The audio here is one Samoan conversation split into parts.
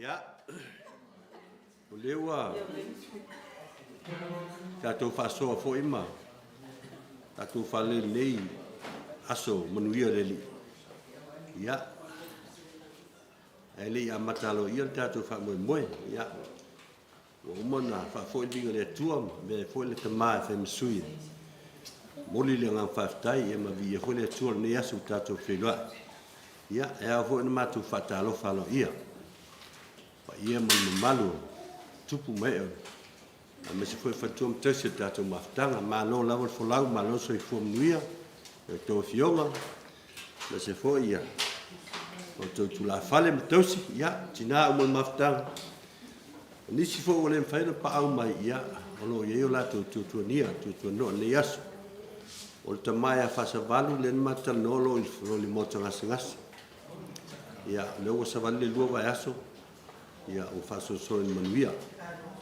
Ia, o lea ua tatou faasoa foi ma tatou faalelei i lenei aso manuia o le Alii. Ia, ae le i amata aloaia le tatou faamoemoe, ia, ua uma ona faafoi le viiga i le Atua ma avea ai foi le tama e fai ma sui e momoli le agaga faafetai ma viia foi le Atua i lenei aso ua tatou feiloai. Ia, e ao foi ona matou faatalofa aloaia i le paia ma le mamalu o tupu ma ee aemaise foi faletua ma tausi o le tatou mafutaga. Malo lava le folau, malo le soifua manuia i a outou afioga, aemaise foi o outou tulafale ma tausi, ia, tina uma o le mafutaga. O nisi foi ua le mafai ona paau mai, ia, o lo o i ai o latou tuatuagia, tuatuanoa i lenei aso. O le tama ia Fasavalu lea na matou talanoa o lo o i le maota gasegase. Ia, o lea ua savali le lua vaiaso, ia ua faasolosolo i le manuia.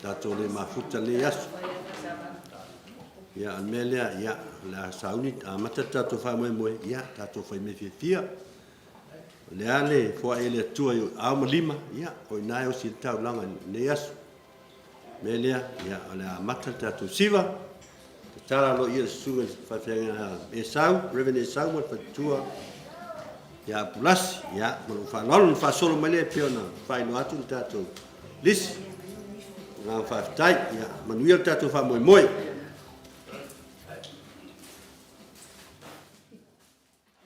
Tatou le mafuta i lenei aso. Ia, o le mea lea, ia, o le a sauni e amata le tatou faamoemoe, ia tatou fai mea fiafia. O le a le foai a le Atua i ou aao ma lima, ia, o i ina e osi ai le taulaga i lenei aso. O le mea lea, ia, o le a amata le tatou siva. Tatala aloaia le susuga i le faafeagaiga ia Esau, Rev. Esau ma le faletua ia Apulasi. Ia, ma lou faaaloalo ona faasolo mai lea e pei ona faailoa atu le tatou lisi. Le agaga faafetai. Ia manuia le tatou faamoemoe.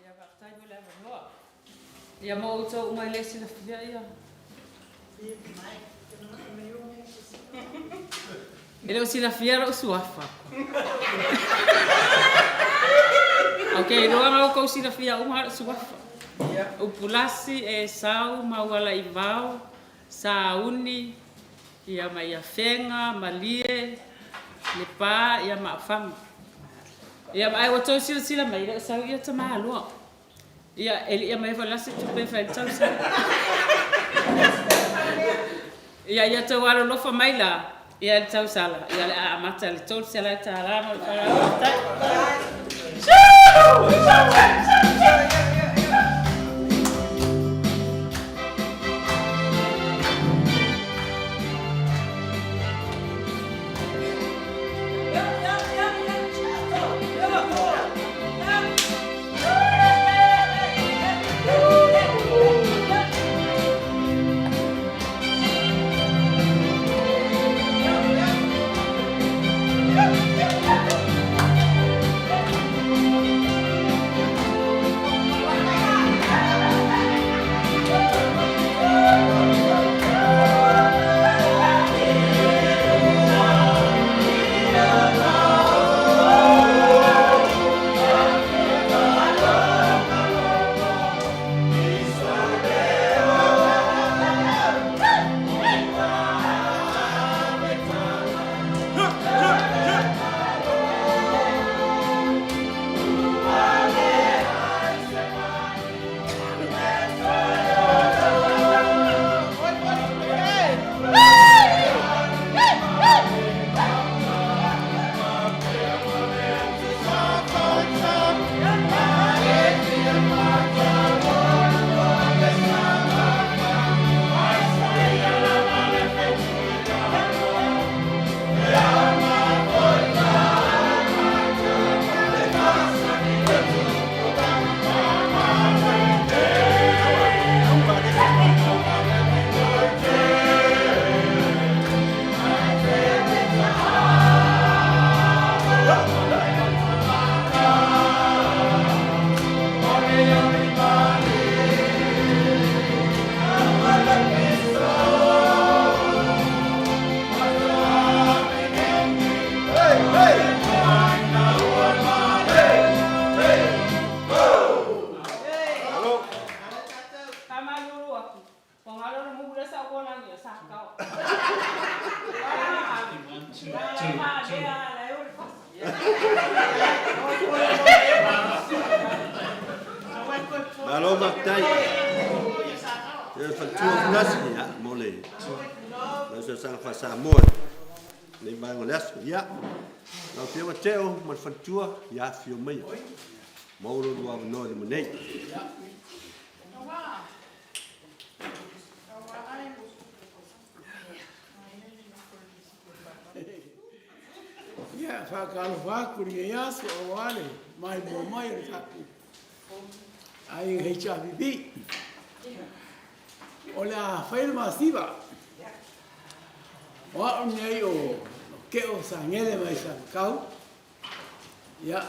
Ia faafetai mo le avanoa. Ia mo outou uma e le silafia ia. E le o silafia lou suafa. Ok, iloa na outou silafia uma lou suafa. Upulasi, Esau, Maualaivao, Sauni, ia ma ia Fega, Malie, Lepa, ia ma Afaga. Ia ae ua tou silasila mai, e le o sau ia tama aloa. Ia, e le i aumaia foi la se tupe e fai ai le tausaga. Ia, ia tou alolofa mai la, ia i le tausala, ia o le a amata i le $300 ma le faaaloalo. Faafetai. Faamalulu atu, ua galo le mumu lea sa ou olagia sa kau. Malo faafetai. Ia faletua Fulasi ia mo le lausasaga faa-Samoa i lenei vaega o le aso. Ia, lau Afioga Teo ma le faletua, ia afifio maia. Maua lo oulua avanoa i luma nei. faatalofa atu i lenei aso aua le maimoa mai o le tatou aiga HRPP. O le a fai le masiva. O au nei o Keo Sagele mai Samatau. Ia,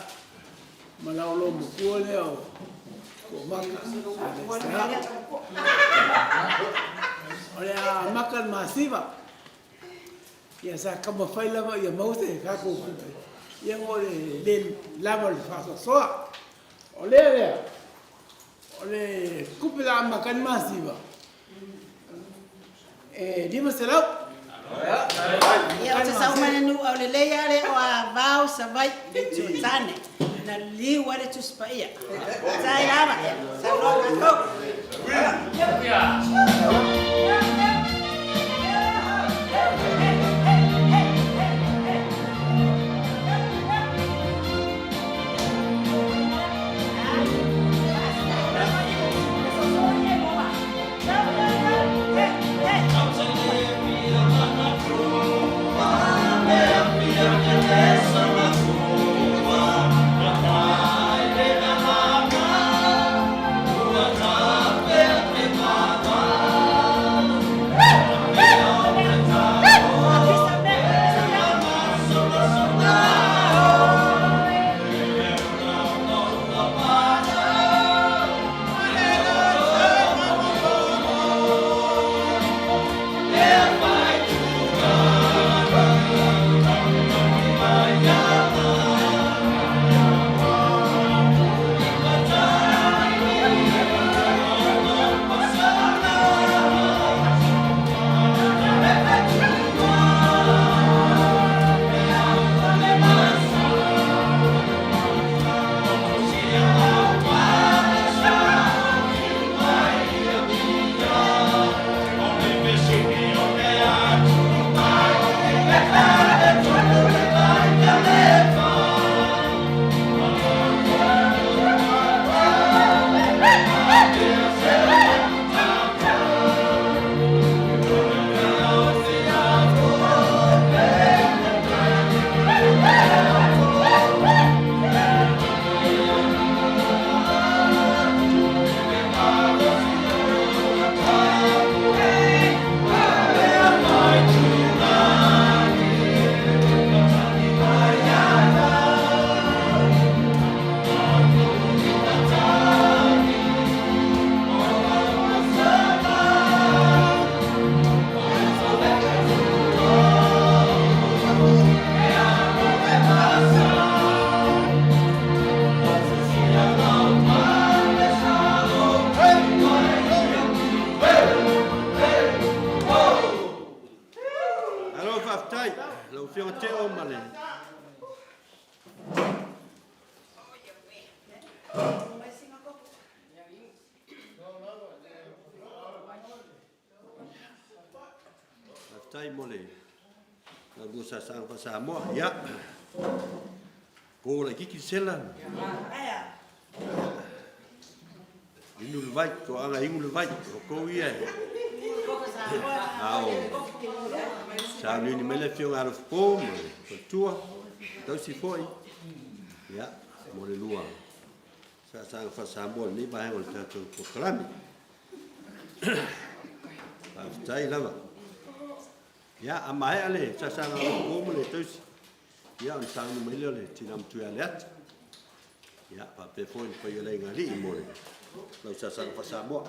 ma lau loomatua lea o Toomaka Alexia. O le a amata le masiva. Ia sa taumafai lava ia maua se tatou tupe, ia mo le le lava o le faasoasoa. O lea lea, o le tupe o le a amata ai le masiva, e 500. Ia, o te sau mai le nuu aulelei lava lea o Avao, Savaii, le Tuatane, na liliu ai le Tusi Paia. Sai lava, saunoa tatou. Malo faafetai lau Afioga Teo ma le Faafetai mo le galulue sasaga faa-Samoa. Ia, po laitiiti le sela. Inu le vai, toaga inu le vai, o tou ia e. Ao, sauniuni mai le afioga ia Alofapo ma le faletua, tausi foi, ia, mo le lua saasaga faa-Samoa i lenei vaega o le tatou polokalame. Faafetai lava. Ia, a maea le saasaga a Alofapo ma le tausi, ia ona sauni mai lea o le tina matua ia Leata. Ia, faapea foi le paia o le aigaalii mo le lau saasaga faa-Samoa.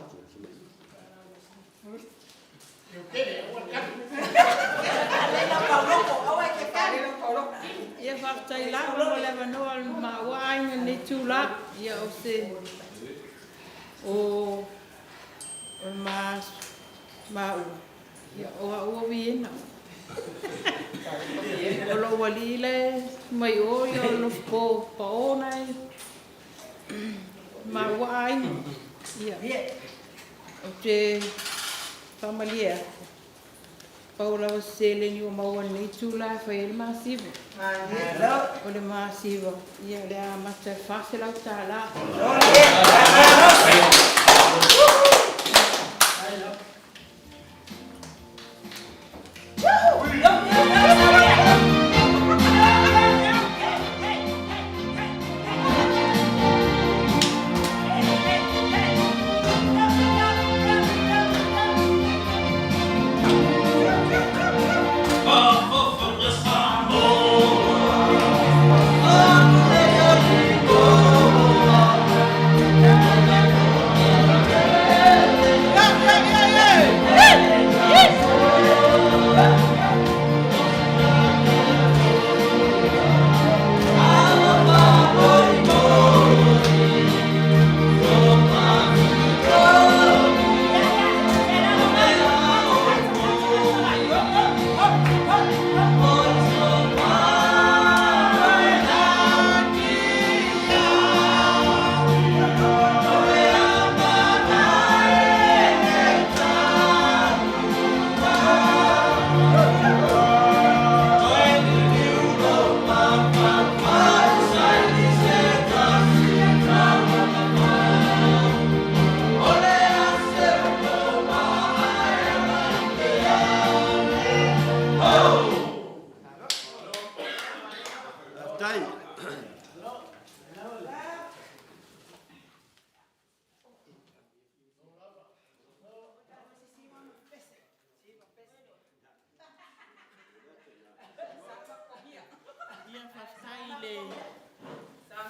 Ia faafetai lava mo le avanoa o le maua aiga i lenei itula. Ia o se o o le ma maua ia o au o Viena. O lou alii la e mai o ia o le nofo pao na e maua aiga. Ia ou te faamalie atu, pau lava se seleni ua maua i lenei itula e fai ai le masiva. O le masiva, ia o le a amata i le $400.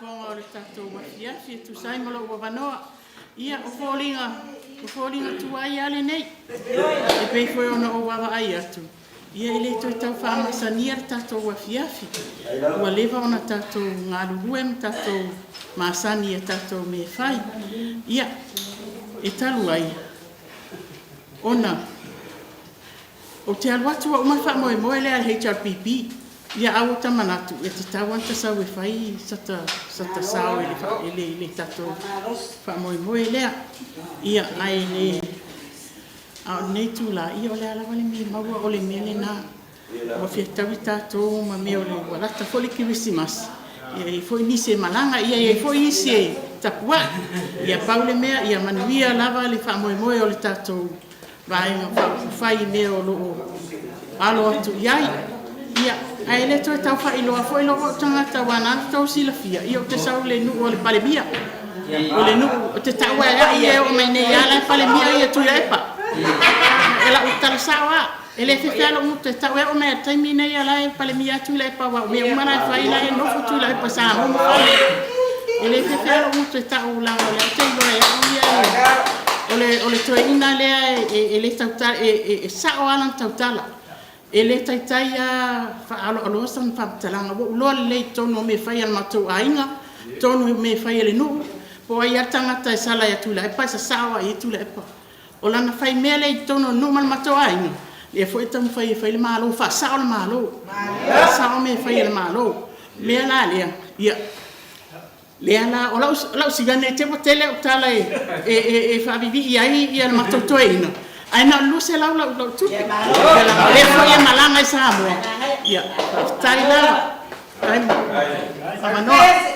lafoga o le tatou afiafi e tusa ai ma lou avanoa. Ia, o foliga, o foliga tuai lava lenei. E pei foi ona ou vaavaai atu, ia e le toe tau faamasania le tatou afiafi. Ua leva ona tatou galulue ma tatou masani i a tatou mea e fai. Ia, e talu ai ona ou te alu atu ua uma le faamoemoe lea a le HRPP, ia ae ua ta manatu e tatau lava ona ta sau e fai sata sao i le tatou faamoemoe lea. Ia, ae le a o lenei itula, ia o le a lava le mea e maua o le mea lena. Ua fetaui tatou ma mea ua lata foi le Kerisimasi, ia e i ai foi nisi e malaga, ia e i ai foi isi e tapuai. Ia pau le mea ia manuia lava le faamoemoe o le tatou Vaega Faaupufai i mea o lo o alo atu i ai. Ia, ae le toe tau faailoa foi lou tagata aua o lena ua outou silafia, ia ou te sau i le nuu o le Palemia. O le nuu, ou te taua lava e au ia e oo mai nei lava o la e Palemia Tuilaepa. O lau tala sao lava, e le fefe lava lou gutu e tau, e oo mai lava i le taimi lenei o la e Palemia lava Tuilaepa aua o mea uma la e fai o la e nofo Tuilaepa sa ma fai. E le fefe lava lou gutu e tau leaga o lea ou te iloa e au ia o le toeaina lea e le tautala, e sao lava lana tautala. E le taitai lava faaaloaloa sana faamatalaga. Ua ou iloa lelei i totonu o mea e fai a le matou aiga, totonu o mea e fai a le nuu, po o ai lava le tagata e sala ia Tuilaepa, e sasao lava i ai Tuilaepa. O lana faimea lea i totonu o le nuu ma le matou aiga, lea foi e taumafai e fai le Malo, faasao le Malo, faasao mea e fai a le Malo. O le mea la lea, ia, lea la, o lau siga ne i te i ua tele au tala e faavivii ai le matou toeaina, ae na o le $200 lau tupe, leaga o lea foi e malaga i Samoa. Ia, faafetai lava. Faafetai mo le avanoa.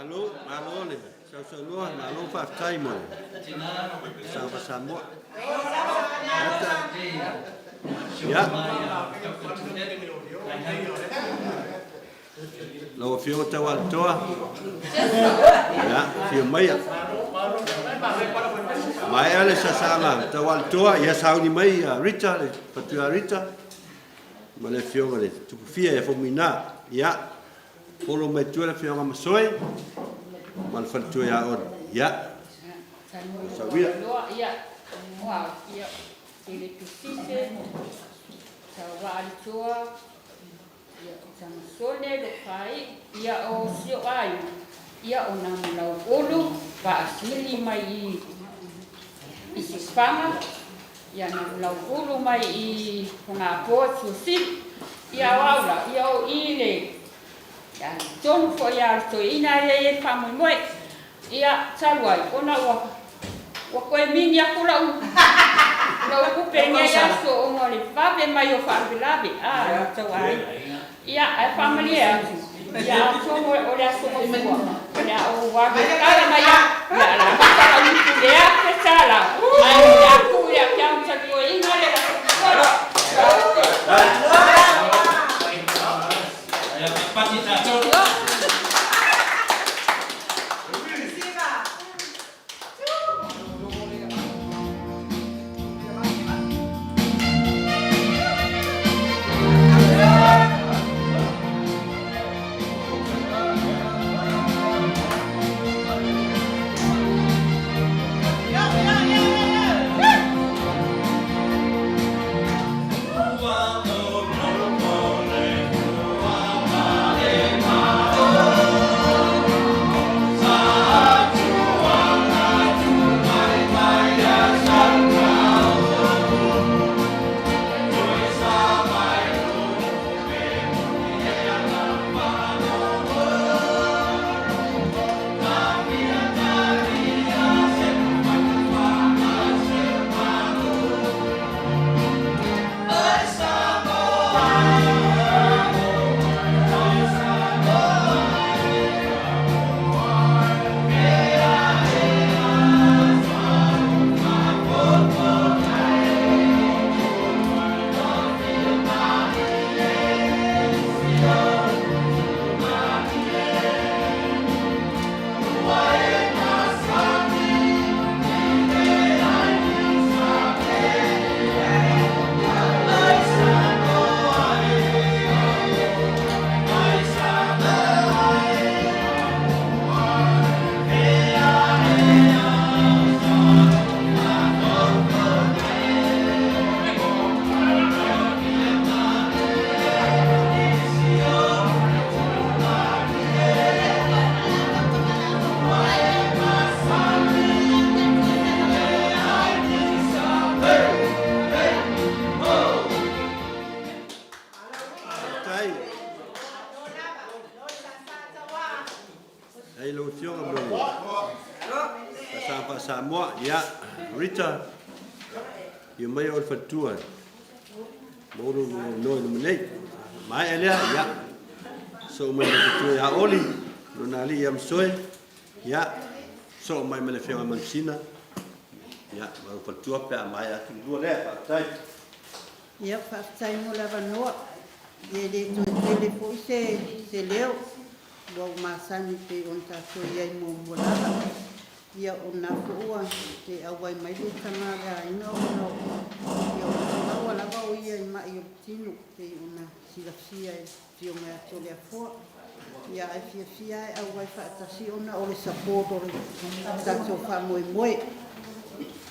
Malo, malo le sausaunoa, malo faafetai mo le sao Samoa. Ia. Lau Afioga Taualotoa, ia, afio maia. Maea le sasaaga Taualotoa, ia sauni mai ia Rita, le fatu ia Rita, ma le Afioga i le Tupufia ia Faumuina. Ia, follow mai tua le Afioga Masoe ma le faletua ia Oli. Ia, sauia. Ia, ia, Tele Sauaalitoa, ia o Samasone lo fai, ia o sio ai, ia o Namulau Ulu, vaasili mai i Sisfaga, ia Namulau Ulu mai i Fogapoa Tuasili, ia o au la, ia o i le, ia tonu foi ia le toeaina ia e faamoemoe. Ia, talu ai, ona ua toe mini aku lau tupe i nei aso ona o le vave mai o faalavelave a tau aiga. Ia, ae faamalie atu, ia atonu o le aso gafua, o le a ou alu e tala mai au, ia o le a mata lau ipu i le $1,000, ae o le a tuu ia te au ma toeaina le Faafetai i lau Afioga mo le faasaga faa-Samoa. Ia, Rita, afio mai oe le faletua mo lou avanoa i luma nei. Maea lea, ia, soo mai ma le faletua ia Oli, lona alii ia Masoe, ia, soo mai ma le Afioga ia Manusina, ia, ma lou faletua pe a maea atu le lua lea. Faafetai. Ia, faafetai mo le avanoa. Ia e le toe tele foi se se leo, ua ou masani pei ona tatou i ai muamua lava. Ia o lena foi ua le auai mai le tama a le aiga ona o, ia o lo o maua lava o ia i mai o le tino pei ona silafia e le Afioga ia Toleafoa. Ia ae fiafia lava e auai faatasi ona o le support o le tatou faamoemoe.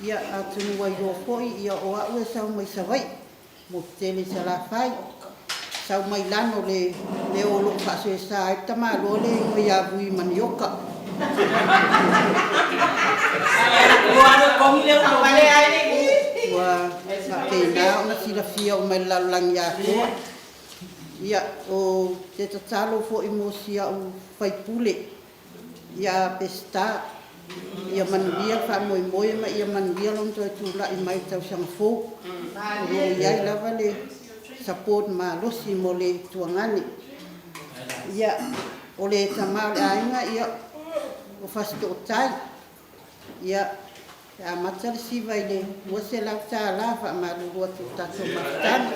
Ia atonu ua iloa foi ia o a'u e sau mai Savaii, motu tele i Salafai, sau mai lano le leo o lo'o faasoesa ai le tamaloa lea e igoa ia Vui Manioka. Ua faapena ona silafia uma e le lalolagi atoa. Ia, o te tatalo foi mo si a'u faipule ia Peseta, ia manuia le faamoemoe ma ia manuia lona toe tulai mai i le tausaga fou. O lo o i ai lava le support malosi mo le tuagane. Ia, o le tama o le aiga, ia, o Fasitootai, ia, e amata le siva i le $200, faamalulu atu i le tatou mafutaga.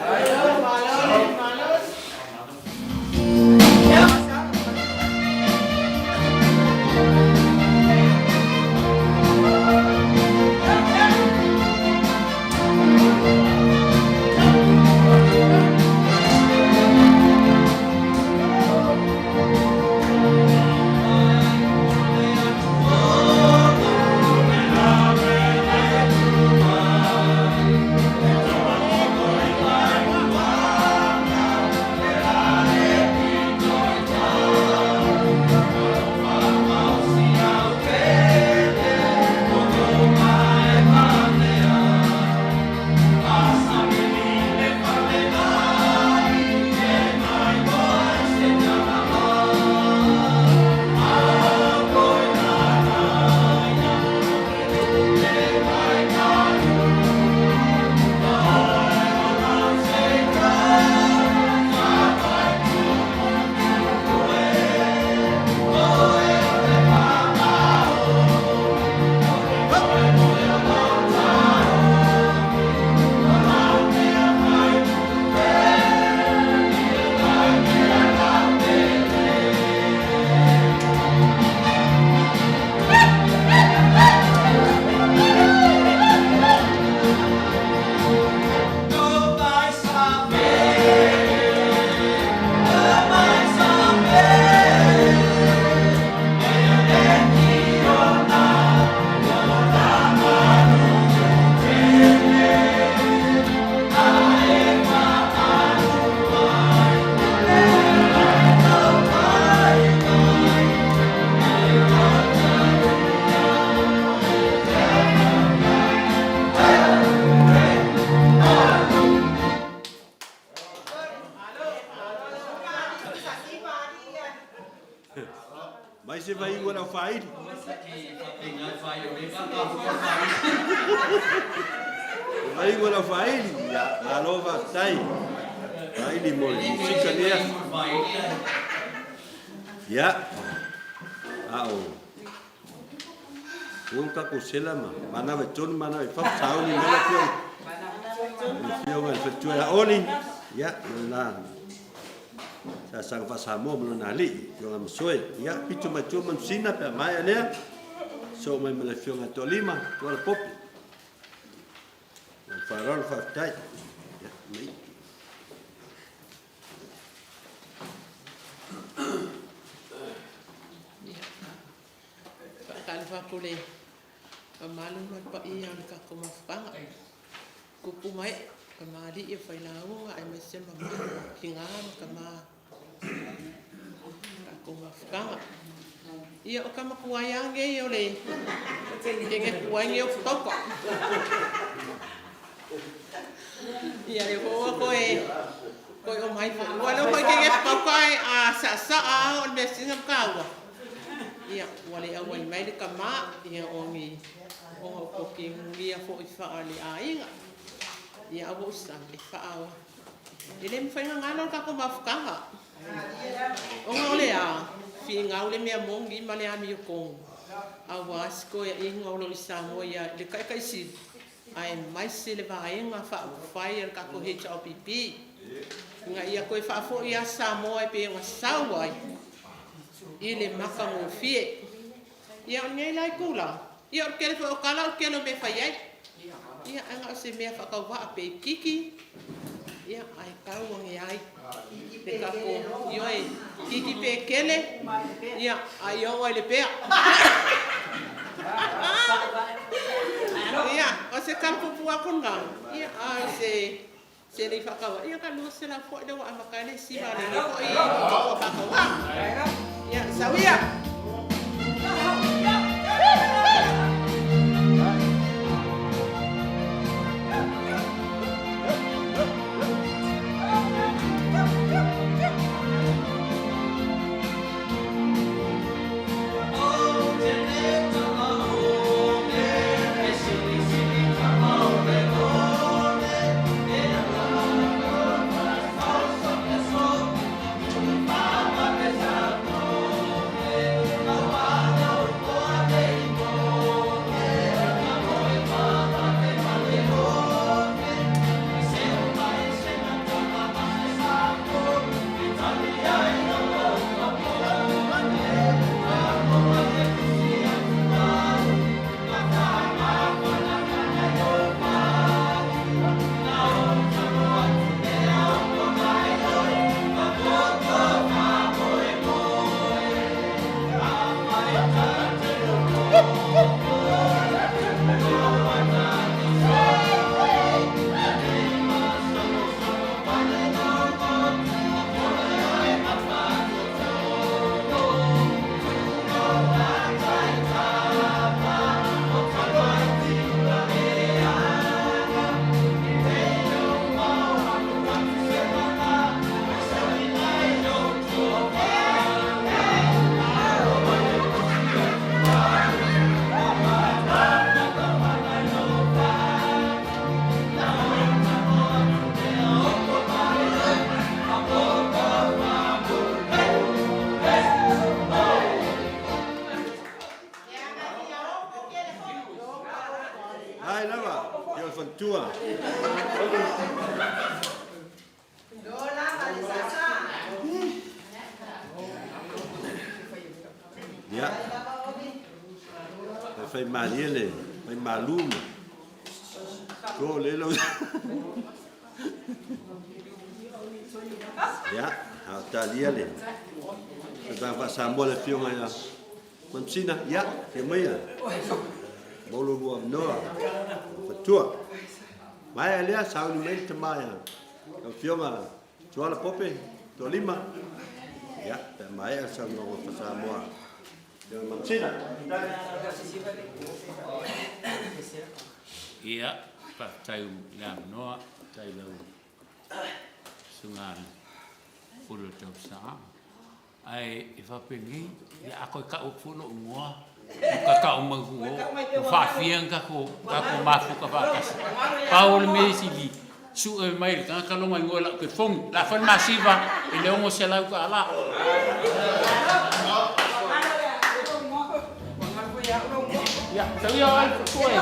Mai se vaiu a le aufāili. Le vaiu a le aufāili. Ia, malo faafetai. Fāili mo le musika lea. Ia, a o ua tatou sela ma manava i totonu, manava i fafo, sauni mai le afioga. Le afioga i le faletua ia Oli, ia, ma le la sasaga faa-Samoa ma lona alii, afioga Masoe. Ia, pito mai tua Manusina pe a maea lea, soo mai ma le afioga ia Toalima, Tuala Pope. Ma le faaaloalo faafetai. Ia, mai. Faatalofa atu i le mamalu ma le paia o le tatou mafutaga, tupu ma ee, tamalii o failauga aemaise le mamalu o tina ma tama o le tatou mafutaga. Ia o tama tuai lava nei o le teine tuai nei o Fotauta. Ia lea foi ua toe toe omai foi. Aua o lea foi teine Fotauta a saasaa lava o le mea sili ona taua. Ia. Ua le auai mai le tama, ia o ni ona o tokigia foi faaleaiga. Ia ae ua ou sale faa e le mafai ona galo le tatou mafutaga. Ona o le a? Finau le mea moni ma le amiotonu aua se toeaiina o lo o i Samoa i le Taitaisili aemaise le Vaega Faaupufai a le tatou HRPP ina ia toe faafoi lava Samoa e pei ona sau ai i le matagofie. Ia o lenei la itula, ia o le tele foi o tala o le tele o mea e fai ai. Ia ae na o se mea faatauvaa pe itiiti, ia ae tau ane ai le tatou, ioe, itiiti pe tele, ia a ia oo lava i le pea. Ia, o se tala puupuu atu lena, ia a o se selei faatauvaa, ia na o le $200 foi lea ua amata ai le sima a lenei foi toa faatauvaa. Ia, sau ia! Ai lava, ia o le faletua. Ia, fai malie le, fai malu ma. To le lau. Ia, a o talia le. Sa faasamoa le afioga ia Mansina, ia, fia maia. Maua lua avanoa. Fatua. Maea lea, sauni mai le tama ia. Lau afioga Tuala Pope, Toalima. Ia, pe a maea le saunoaga faa-Samoa. Afioga Mansina. Ia, faafetai i le avanoa, faafetai i lau susuga i le Pule o le Tausaga. Ae e faapenei, ia a toe tau atu foi lou igoa, ua ta tau mai ua faafia ona tatou mafuta faatasi. Pau o le mea sili, sue mai e le tagata lona igoa i lau telefoni. O le a fai le masiva i le $600. Ia, tau ia oe, tua e.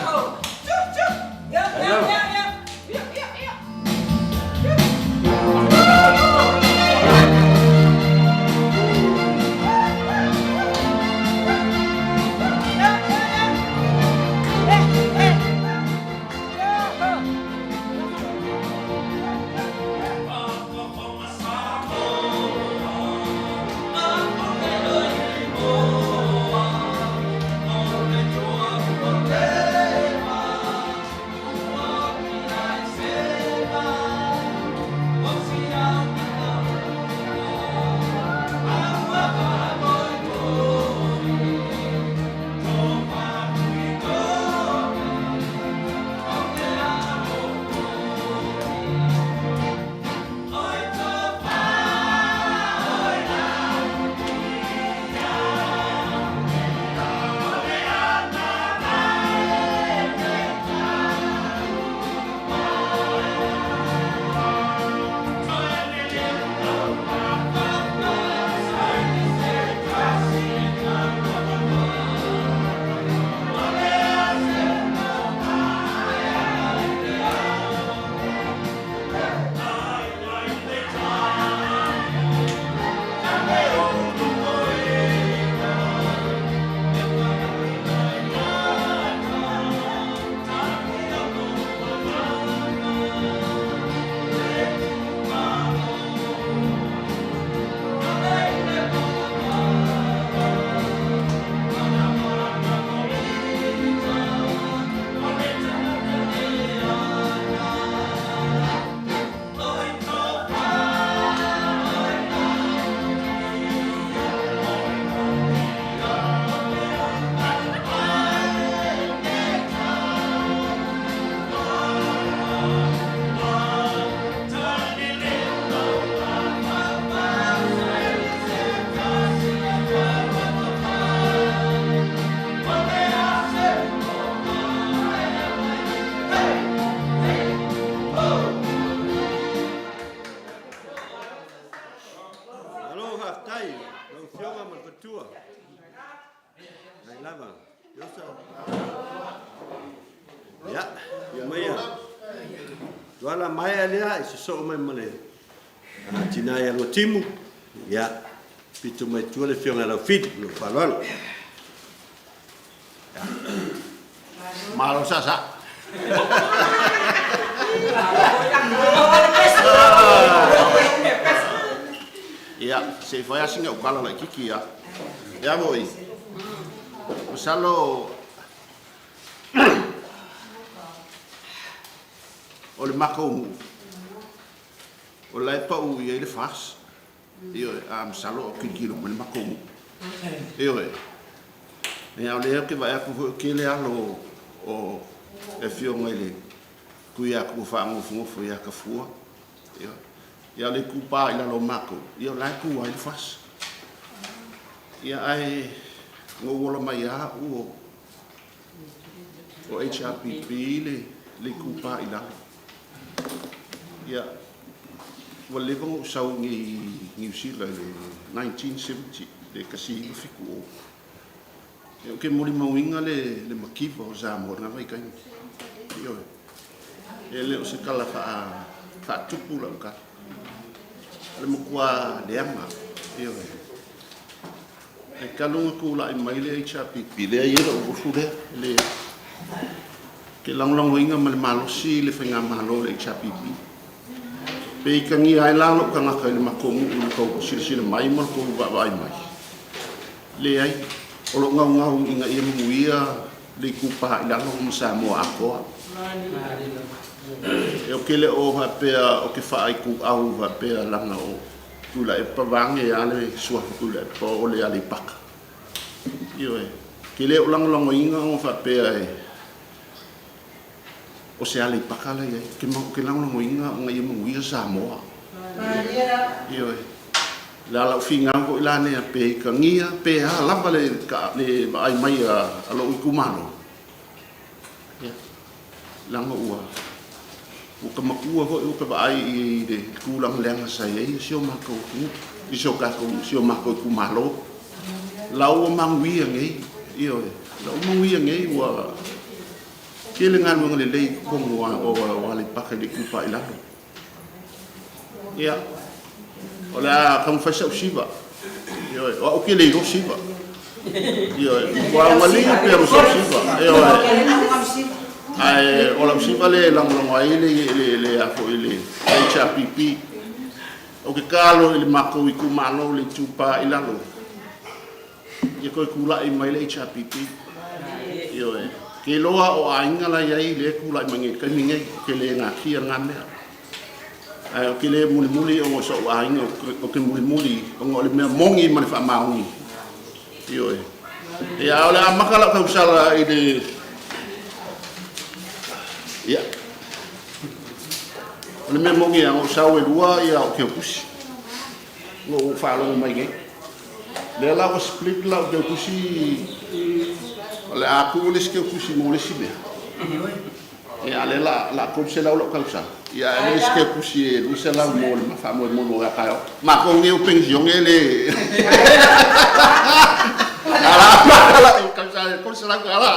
Lava. Iosa. Ia, ia mai ia. Tuala maea lea i sosoo mai ma le tina ia Luatimu. Ia, pito mai tua le afioga ia Laufili, ma lou faaaloalo. Malo sasa. Ia, se i fai lava sina ukala laitiiti ia. Ia foi. Masalo o le matou nuu, o la e pau i ai le FAST. Ioe, a masalo o tilotilo mai le matou nuu. Ioe. Ia, o lea ou te vaai atu foi o tele alo o le afioga i le Tuiatua faanofonofo ia Tafua. Ioe. Ia, o le itupa i lalo o matou, ia o la e tu ai le FAST. Ia, ae na ou ola mai lava au o HRPP le itupa i lalo. Ia, ua leva ona ou sau i Niu Sila i le 1970, le 1970. Ia, ou te molimauina le mativa o Samoa i lena vaitaimi. Ioe. E le o se tala faatupu lau tala. O le matua leaga. Ioe. Ae talu ona tulai mai le HRPP, lea e i ai lou usu lea, le te lagolagoina ma le malosi le faigamalo o le HRPP. Pe itagia ai la lou tagata i le matou nuu i le tou silasila mai ma le tou vaavaai mai, leai, o lou naunau ina ia manuia le itupa i lalo ma Samoa atoa. E ou te le o faapea ou te faaituau faapea leaga o Tuilaepa vaeane lava le suafa Tuilaepa o le Aleipata. Ioe. Ke le o lagolagoina ona faapea e o se Aleipata la i ai. Ke, ke lagolagoina ona ia manuia Samoa. Ioe. Le a lau finau foi la lea pe itagia pe a lava le, le vaai mai a lou itumalo. Ia. Leaga ua ua ta matua foi ua ta vaai i le tulaga leaga sa i ai si o matou atunuu, i si o tatou, si o matou itumalo. La ua manuia nei, ioe, la ua manuia nei, ua tele galuega lelei i totonu o Aleipata i le Itupa i Lalo. Ia, o le a taumafai sau siva. Ioe, o au ou te le iloa siva. Ioe, matua aogali pea ma sau siva. Ioe. Ae o lau siva lea e lagolago ai le le le a foi le HRPP. Ou te tatalo i le matou itumalo le Itupa i Lalo. Ia toe tulai mai le HRPP. Ioe. Ke iloa o aiga la i ai lea e tulai mai nei i le taimi nei, ou te le natia lena mea. Ae ou te le mulimuli ona o so'u aiga, ou te mulimuli ona o le mea moni ma le faamaoni. Ioe. Ia, a o le a amata lau tausala i le... Ia. O le mea moni lava, na ou sau e lua au keukusi. Na ou faalogo mai nei. Lea la ua split lau keukusi, o le a tuu le isi keukusi mo le isi mea. Ia, a lea la la 300 lau tausaga. Ia, ae le isi keukusi e 200 mo le faamoemoe mo ia taeao. Matou nei o penisione le... Ala, lau tausaga e $300 tala.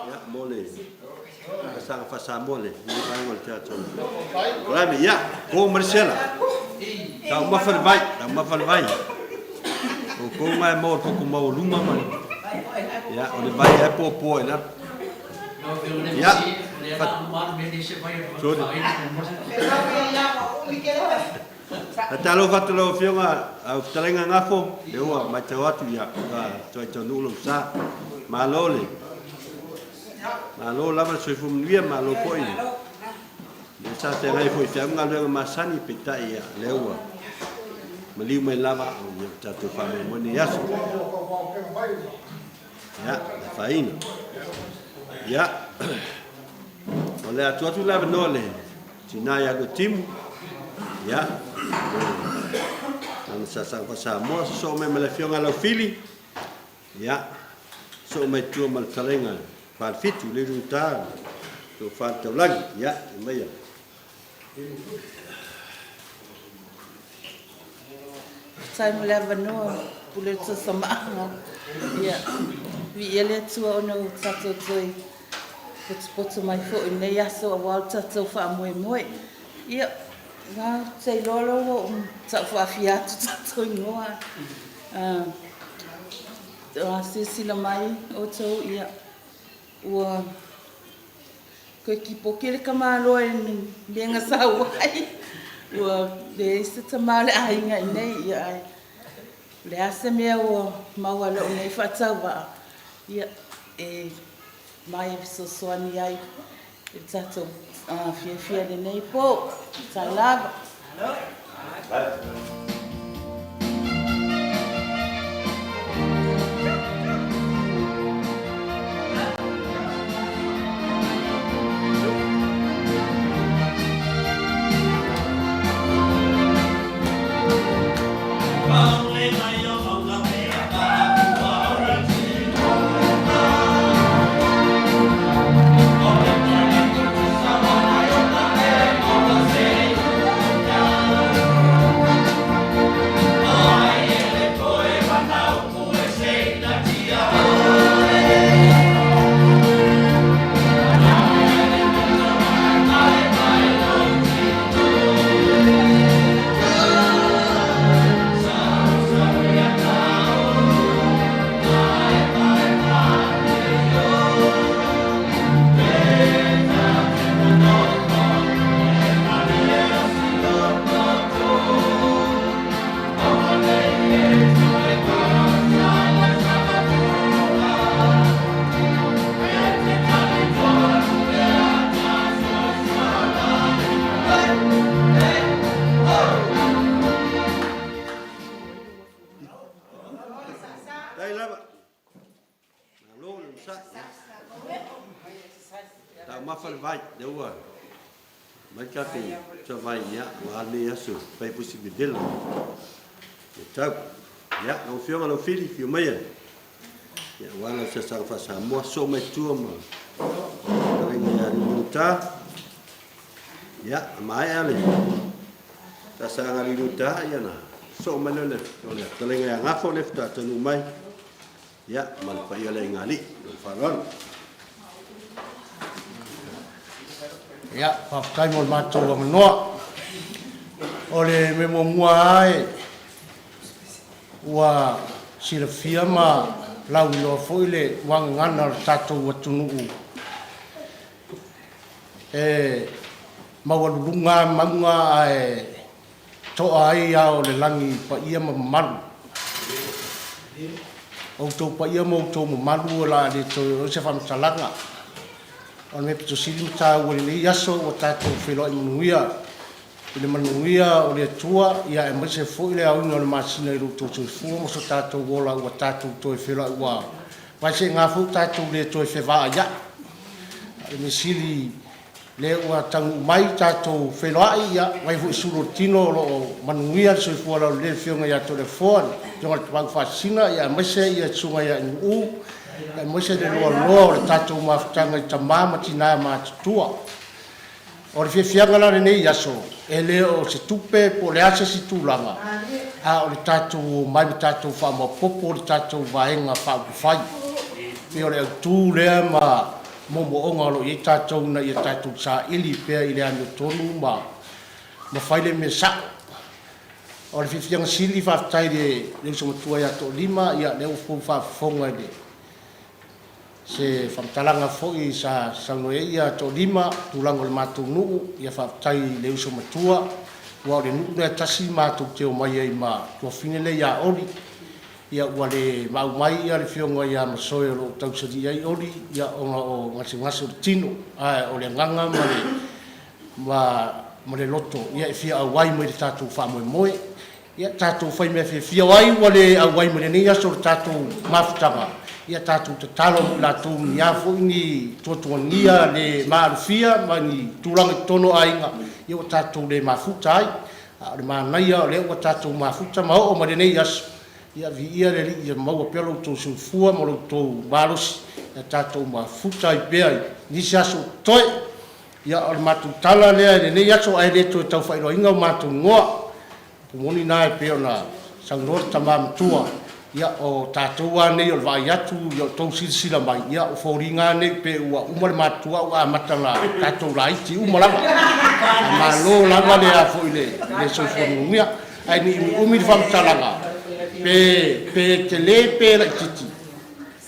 Ia, mo le saga faa-Samoa le lenei vaega o le tatou polokalame. Ia, po ma le sela. Taumafa le vai, taumafa le vai. Outou ma e maua le toto maualuga ma le... Ia, o le vai lava e poapoa i lalo. Ia, sorry. Faatalofa atu lau Afioga lau Fetalaiga Gafo, lea ua matau atu ia ua toe taunuu lou sa. Malo le Malo lava le soifua manuia, malo foi lea sa feagai foi i feau galuega masani, peitai ia lea ua maliu mai lava ia ua tatou faamoemoe nei aso. Ia, le afaina. Ia, o le a tuu atu le avanoa le tina ia Luatimu, ia, lana sasaga faa-Samoa, sosoo mai ma le Afioga ia Laufili, ia, sosoo mai tua ma le fetalaiga Falefitu, le Luta, Tofa le Taulagi, ia, aumaia. Faafetai mo le avanoa Pule o le Tuasamaaga. Ia, viia le Atua ona ua tatou toe potopoto mai foi i lenei aso aua lo tatou faamoemoe. Ia, ou te iloa o lea ua ou tau faafia atu tatou igoa. A silasila mai outou, ia, ua toe tipoki le tamaloa i le mea na sau ai. Ua leai se tama o le aiga i inei, ia ae o le a se mea ua maua e lou nei faatauvaa, ia, e mai e fesoasoani ai i le tatou fiafia i lenei po. Faafetai lava. Dai lava. Malo le onosai. Taumafa le vai, lea ua mai tatou savai, ia, ua lenei aso, fai foi si vevela. E tau. Ia, lau Afioga Laufili, afio maia. Ia, aua lau sasaga faa-Samoa, sosoo mai tua ma fetalaiga ia Liuliuta. Ia, a maea le sasaga a Liuliuta, ia na sosoo mai lea o le fetalaiga ia Gafo lea faatoa taunuu mai. Ia, ma le paia o le aigaalii. Ma le faaaloalo. Ia, faafetai mo le matou avanoa. O le mea muamua lava e ua silafia ma lauiloa foi le muagagana o le tatou atunuu e maualuluga mauga ae to'a ai ao o le lagi i paia ma mamalu. O outou paia ma outou mamalu o le a le toe oo i se faamatalaga. O le mea pito sili ma taua i lenei aso ua tatou feiloai manuia i le manuia o le Atua, ia aemaise foi le aoina o le masina i lo outou soifua ma so tatou ola ua tatou toe feiloai ua vaeseega foi ua tatou le toe fevaaiai. A o le mea sili lea ua taunuu mai tatou feiloai, ia vaai foi i sulu o le tino o lo o manuia le soifua laulelei o le Afioga ia Toleafoa, le Afioga i le Tapaau Faasisina, ia aemaise le Susuga ia Inuuu, aemaise le loaloa o le tatou mafutaga i tama ma tina matutua. O le fiafiaga la o lenei aso, e le o se tupe po o le a se isi tulaga, a o le tatou omai ma tatou faamaopoopo le tatou Vaega Faaupufai. Pei o le autu lea ma moomooga o lo o i ai tatou ina ia tatou saili pea i le amiotonu ma ma fai le mea sa'o. O le fiafiaga sili faafetai i le uso matua ia Toalima, ia lea ua ou faafofoga i le se faamatalaga foi sa saunoa i ai ia Toalima i tulaga o le matou nuu, ia faafetai i le uso matua, aua o le nuu lea e tasi matou te omai ai ma tuafafine lea ia Oli. Ia ua le maau mai ia le afioga ia Masoe o lo o tausaili ai Oli, ia ona o gasegase o le tino, ae o le agaga ma le ma ma le loto ia e fia auai mai i le tatou faamoemoe. Ia tatou fai mea fiafia, o ai ua le auai mai lenei aso o le tatou mafutaga, ia tatou tatalo mo i latou ni a foi ni tuatuagia le maalofia ma ni tulaga i totonu o aiga, ia ua tatou le mafuta ai. A o le manaia o lea ua tatou mafuta ma oo mai lenei aso, ia viia le Alii ia maua pea lo outou soifua ma lo outou malosi, ia tatou mafuta ai pea i nisi aso o totoe. Ia o le matou tala lea i lenei aso ae le toe tau faailoaina o matou igoa. Upu moni na e pei ona saunoa le tama matua, ia o tatou lava nei o le vaai atu i o outou silasila mai, ia o foliga lava nei pei ua uma le matutua ae ua amata ona tatou laiti uma lava. Ae malo lava le a foi le soifua manuia. Ae ne i umiumi le faamatalaga, pe pe tele pe laitiiti,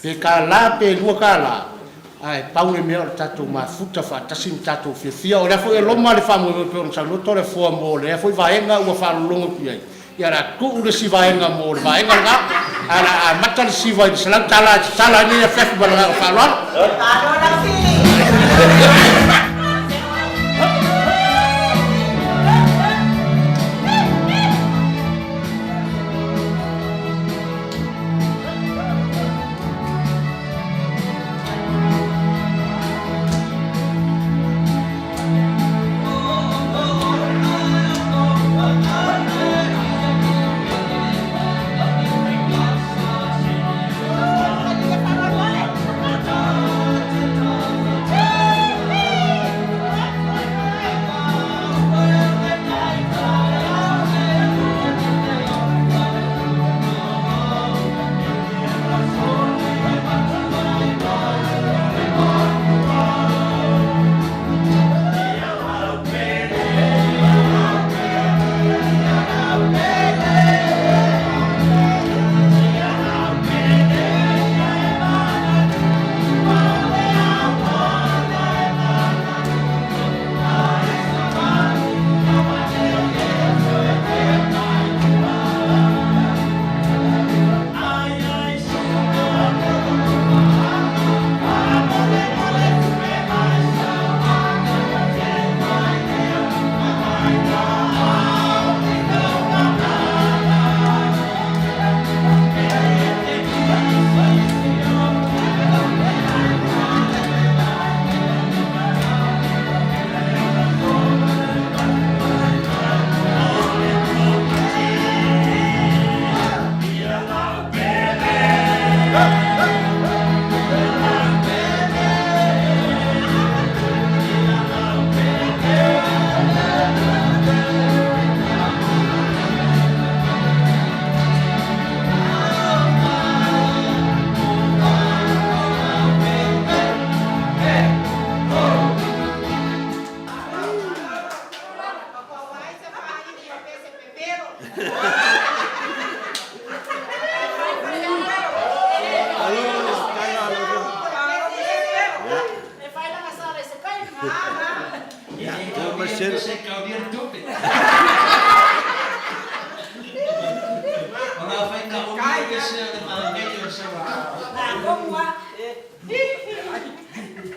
Pe $1 pe $2, ae pau le mea o le tatou mafuta faatasi ma tatou fiafia. O lea foi e loma le faamoemoe pei ona saunoa Toleafoa mo lea foi vaega ua faalogologo atu i ai, ia o le a tuu le isi vaega mo le vaega lena, ae o le a amata le siva i le $100 e tatala ai lenei afiafi ma le agaga faaaloalo.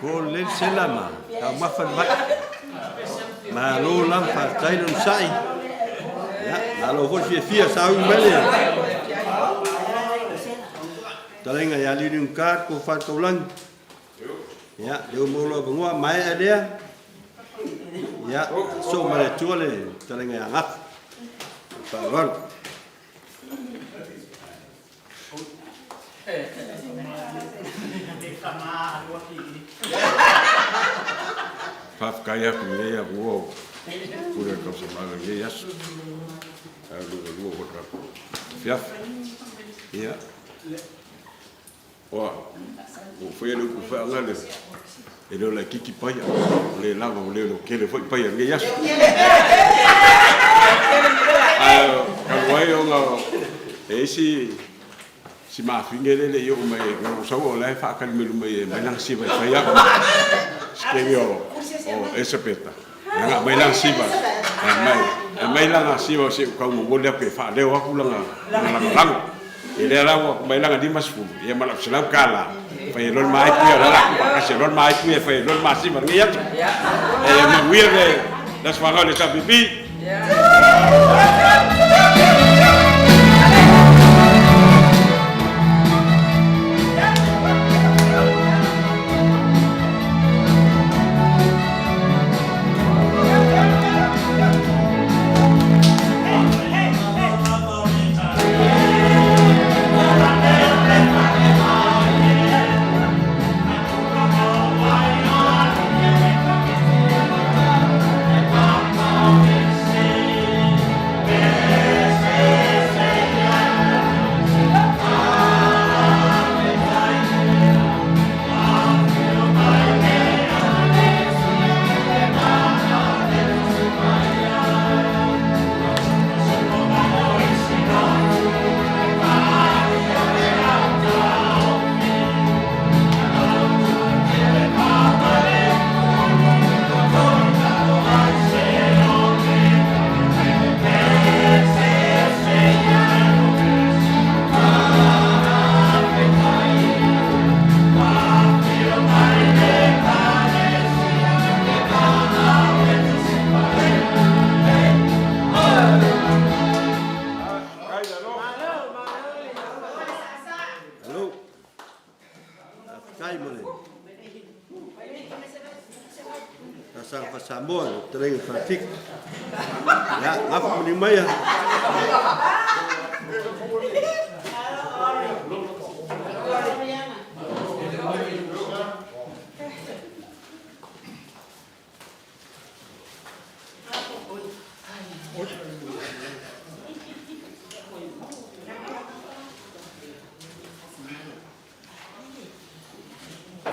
Ko lelei le sela ma taumafa le vai. Malo lava, faafetai le onosai. Ia, malo foi le fiafia sauni mai le fetalaiga ia Liuliuga le Tofa Taulagi. Ia, lea ua maua lou avanoa, maea lea. Ia, sosoo ma le Atua le fetalaiga ia Gafa. Faaaloalo. Faafetai atu i lenei avanoa o Pule o le Tausamala i lenei aso. Ae lualua foi le tatou afiafi. Ia. O a'u, ua ou faia le upu faagale, e le o laitiiti paia, ua le lava, ua le leotele foi paia i lenei aso. Ae talu ai ona e i ai si mafine lea e le i oo mai na ou sau o la e faatali mai luma i i e aumai lana siva e fai au. Si teine o Elisapeta, lana aumai lana siva, e aumai lana siva se i ou tau momoli atu e faaleo atu lana lagolago. Ia lea la ua aumai lana $50 ia ma lau $100 fai ai loa le ma ipu ia, o lea o le a tuufaatasi ai loa le ma ipu ia e fai ai loa le ma siva i lenei aso. Ia manuia le aso fanau i le HRPP. Malo. Faafetai mo le talosaga faa-Samoa i le fetalaiga i Fafik. Ia, gafa ma niu mai.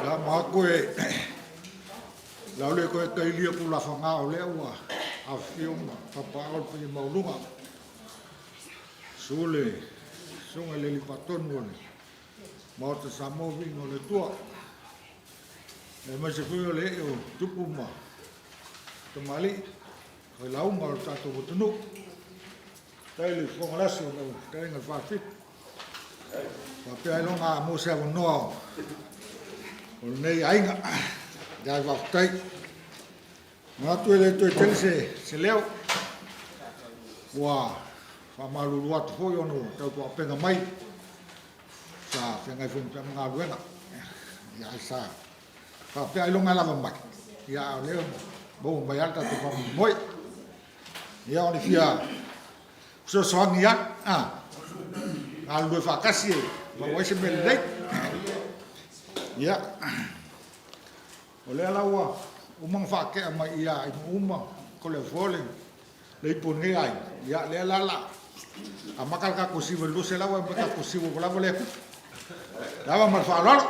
La ma koe la ole koe tailia ku la whanga o lea ua awhio ma papa o le paia mauluga. Su le sunga le lipatonu o le Maota Samoa viiga o le Atua. Aemaise foi o le ee o tupu ma tamalii, failauga o le tatou atunuu. Faafetai i le Fofoga Lasi o lau fetalaiga i le Faafitu. Faapea ailoga a maua se avanoa o lenei aiga. Ia faafetai. Manatu e le toe tele se leo. Ua faamalulu atu foi ona ua tautuaupega mai sa feagai foi ma galuega. Ia ai sa faapea ailoga e lava mai. Ia a o lea ua maua mai lava le tatou faamoemoe. Ia o le fia fesoasoani lava, a galulue faatasi e maua ai se mea lelei. Ia, o lea la ua uma ona faatea mai ia Inuuu ma Toleafoa le ipu o lenei aiga, ia lea la o le a amata le tatou siva i le 200 ae uma le tatou siva ua lava lea tupe. Le ava ma le faaaloalo.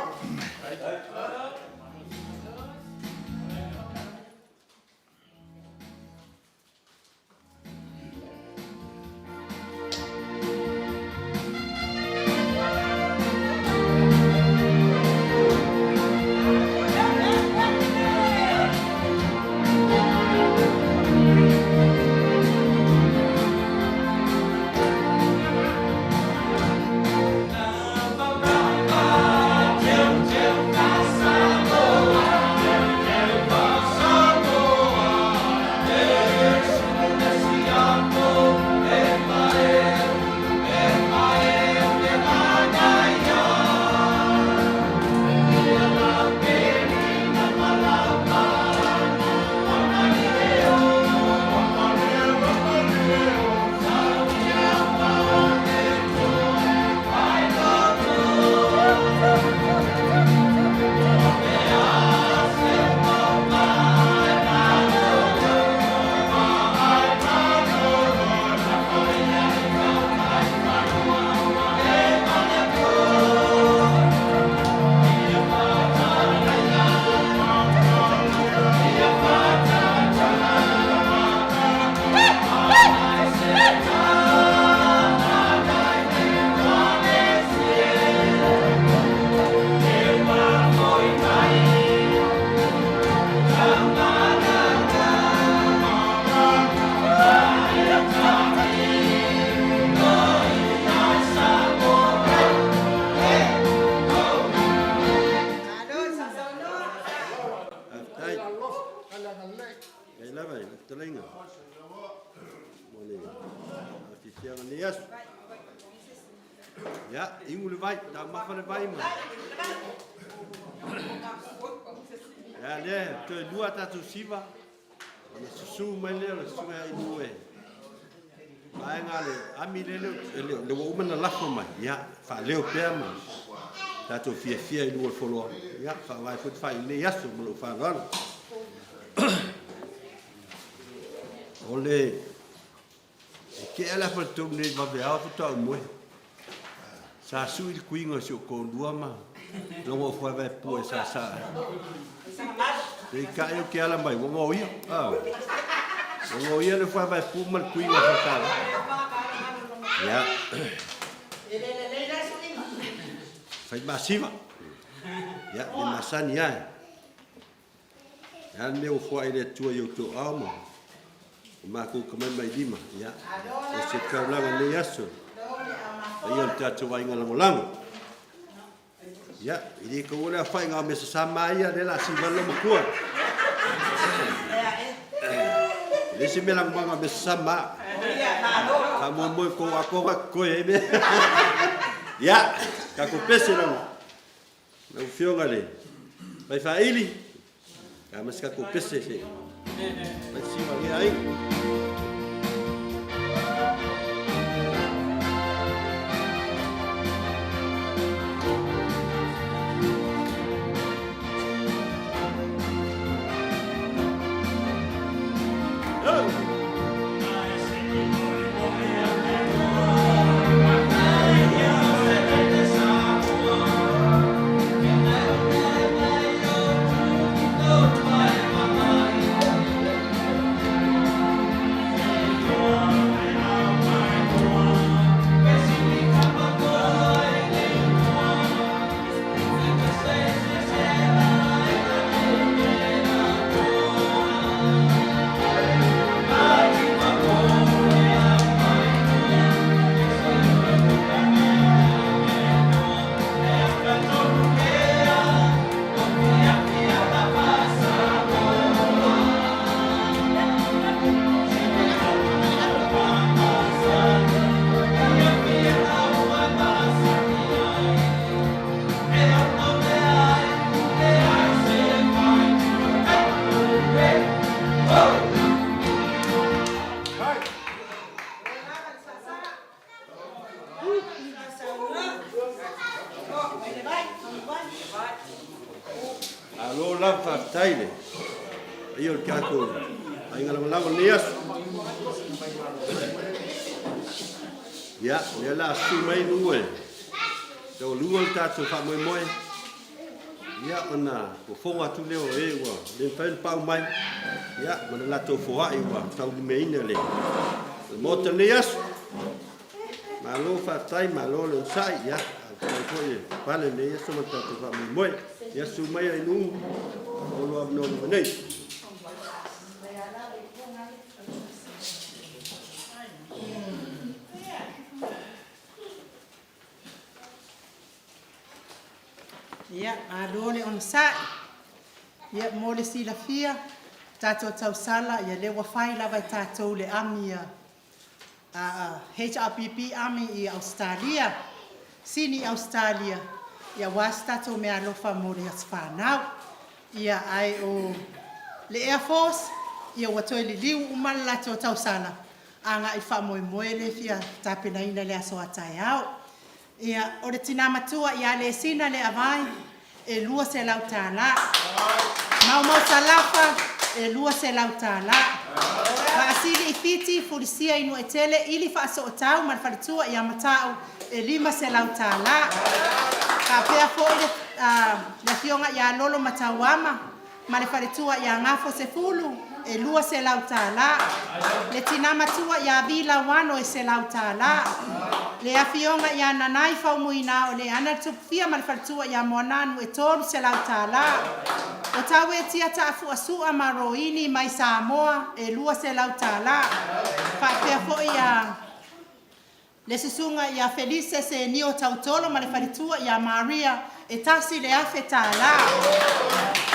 i lau fetalaiga mo le afiafiaga nei aso. Ia, iu le vai, taumafa le vai ma. Ia, lea, toe lua tatou siva, ona susu mai lea o le susuga ia Inu e vaega le ami le le le ua uma na lafo mai, ia, faaleo pea ma tatou fiafia i lua o le foloa, ia, faavae foi le fai i lenei aso ma lou faaaloalo. O le E tea le afa tolu nei vaveao faatoa ou moe. Sa sui le tuiga o si ou toalua ma logo o fuaevae pua e sāsā ai. Peitai ou te ala mai, ua gaoia. Ah. Ua gaoia le fuaevae pua ma le tuiga o faletaga. Ia. Fai masiva. Ia, le masani ai. E a le mea ua foai le Atua i outou ao ma o matou tamatamailima, ia, o se taulaga nei aso, paia o le tatou aiga lagolago. Ia, e le taua le aofaiga o mea sasā ma ia, lea o le a siva le matua. E le se mea lagomaga o mea sasā ma. Faamoemoe tou atoa totoe ai mea. Ia, tatou pese lau Lau Afioga i le Vaifaaili, a ma se tatou pese se mai siva le aiga. Malo lava faafetai le paia o le tatou aiga lagolago i lenei aso. Ia, o lea o le a susu mai nuu e taualua le tatou faamoemoe. Ia, ona fofoga atu lea o e ua le mafai ona pau mai, ia, ma le latou foai ua taulimaina le Maota i lenei aso. Malo faafetai, malo le onosai, ia, faafetai foi e pale i lenei aso ma le tatou faamoemoe. Ia, susu mai Ainuu, maua lou avanoa nei. Ia, malo le onosai. Ia, mo le silafia, tatou tausala, ia lea ua fai lava e tatou le ami a HRPP Army i Ausetalia, Sini Ausetalia, ia aua se tatou meaalofa mo le aso fanau. Ia, ae o le Air Force, ia ua toe liliu uma le latou tausala agai faamoemoe lea e fia tapenaina i le aso a taeao. Ia, o le tina matua ia Lesina Leavai, e $200. Maumau Salafa, e $200. Vaasili i Fiti, Fulisia i Nuaitele, Ili Faasootau ma le faletua ia Mata'u, e $500. Faapea foi le afioga ia Lolo Matauama ma le faletua ia Gafo Sefulu, e $200. Le tina matua ia Vi Lauano, e $100. Le afioga ia Nanai Faumuina o Leana le Tupufia ma le faletua ia Moananu, e $300. O Tauetia Taafuasua ma Roini mai Samoa, e $200. Faapea foi ia Le susuga ia Felise Senio Tautolo ma le faletua ia Maria, e $1,000.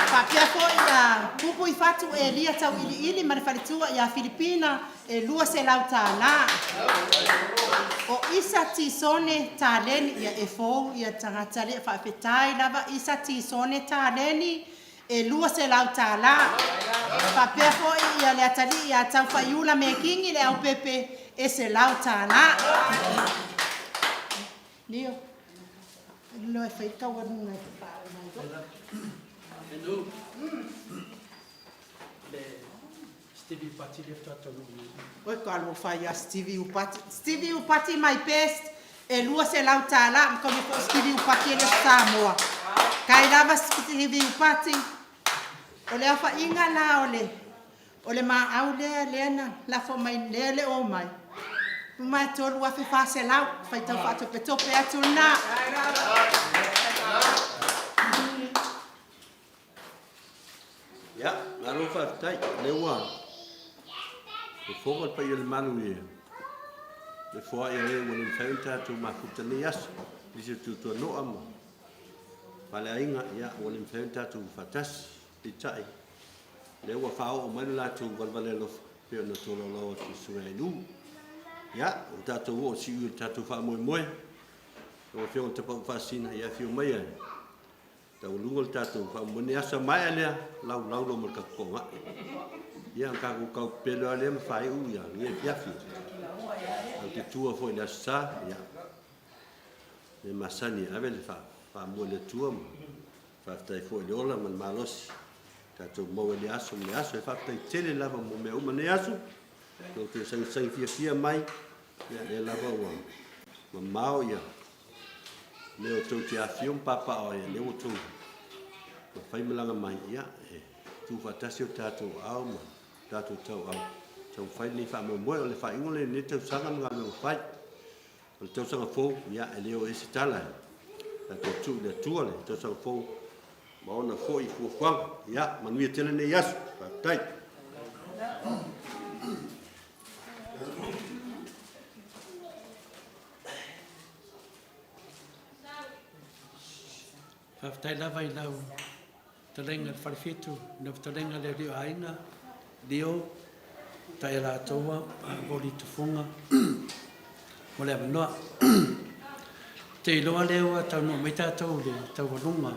Faapea foi Ia Pupuifatu Elia Tauiliili ma le faletua ia Filipina, e $200. O Isa Tisone Taleni, ia e fou le tagata lea, faafetai lava Isa Tisone Taleni, e $200. Faapea foi le atalii ia Taufaiula Mekini Leaupepe, e $100. Leo, alu e fai le taualuga e faauma ai loa. Oi, talofa e ia Stevie Iupati. Stevie Iupati my best, e $200. Manatua foi o Stevie Iupati e le o se Samoa. Kai lava Stevie Iupati. O le aofaiga la o le maau lea na lafo mai lea e le o omai, ma e $3,400. Faitau faatopetope atu lena. Ia, malo faafetai. O lea ua fofoga le paia o le malu i le foai a e ua le mafai ona tatou mafuta i lenei aso. Nisi o tuatuanoa ma faleaiga, ia ua le mafai ona tatou faatasi. Peitai, o lea ua faaoo mai lo latou valevale alofa e pei ona tolaulau atu e le Susuga ia Inu. Ia, ua tatou oo i le siui o le tatou faamoemoe. Lau Afioga i le Tapaau Faasisina, ia afio maia e taualuga le tatou faamoemoe. Nei aso maea lea, laulau loa ma le tatou toonai. Ia, ona tatou tau pepelo lava lea ma faaiu lenei afiafi. Tatou te tua foi i le Aso Sa, ia, mea masani e ave le faamua i le Atua ma faafetai foi i le ola ma le malosi tatou maua i lea aso ma lea aso. E faafetai tele lava mo mea uma i lenei aso, lo outou sagisagi fiafia mai, ia lea lava ua mamao ia mea o tou te afifio ma papaaao ai, lea ua outou mafai malaga mai, ia e tuufaatasi o tatou aao ma tatou tauau taumafai lenei faamoemoe. O le faaiuga lenei o lenei tausaga ma galuega fai. O le tausaga fou, ia e le oo i ai se tala, tatou tuu i le Atua le tausaga fou ma ona foi fuafuaga. Ia, manuia tele lenei aso. Faafetai. Faafetai lava i lau fetalaiga i le Falefitu, lau fetalaiga i le Alii o Aiga, Leo, Taealatoa, Voli Tufuga mo le avanoa. Ou te iloa lea ua taunuu mai tatou i le taualuga